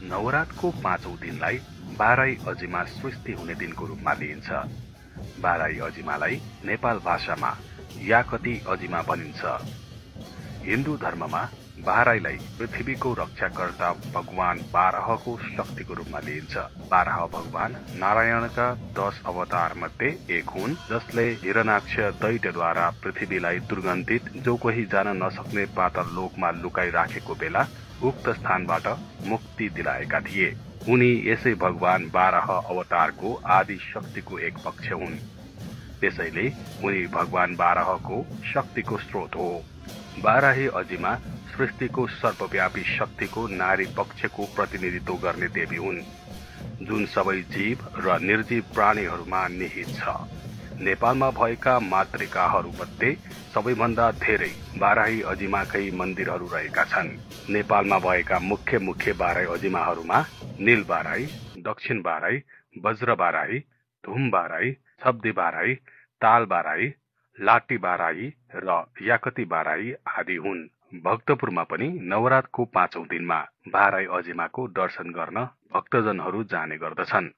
नवरातको 5औं दिनलाई बाराई अजिमा सृष्टि हुने दिनको रूपमा लिइन्छ। बाराई अजिमालाई नेपाल भाषामा याकती अजिमा भनिन्छ। हिन्दू धर्ममा बाराईलाई पृथ्वीको रक्षाकर्ता भगवान बाराहको शक्तिको रूपमा लिइन्छ। बाराह भगवान नारायणका 10 अवतार मध्ये एक हुन्, जसले हिरणाक्ष दैत्यद्वारा पृथ्वीलाई दुर्गन्धित जो कोही जान नसक्ने पाताल लोकमा लुकाई राखेको बेला उक्त स्थानबाट मुक्ति दिलाएका थिए। उनी यसै भगवान बाराह अवतारको आदि शक्तिको एक पक्ष हुन्। त्यसैले उनी भगवान बाराहको शक्तिको स्रोत हो। बाराही अजिमा सृष्टिको सर्वव्यापी शक्तिको नारी पक्षको प्रतिनिधित्व गर्ने देवी हुन्, जुन सबै जीव र निर्जीव प्राणीहरूमा निहित छ। नेपालमा भएका मातृकाहरूमध्ये सबैभन्दा धेरै बाराही अजिमाकै मन्दिरहरू रहेका छन्। नेपालमा भएका मुख्य बाराही अजिमाहरूमा नील बाराही, दक्षिण बाराही, वज्र बाराही, धुम बाराही, छब्दी बाराही, ताल बाराही, लाटी बाराही र याकती बाराही आदि हुन्। भक्तपुरमा पनि नवरातको 5औं दिनमा बाराई अजिमाको दर्शन गर्न भक्तजनहरू जाने गर्दछन्।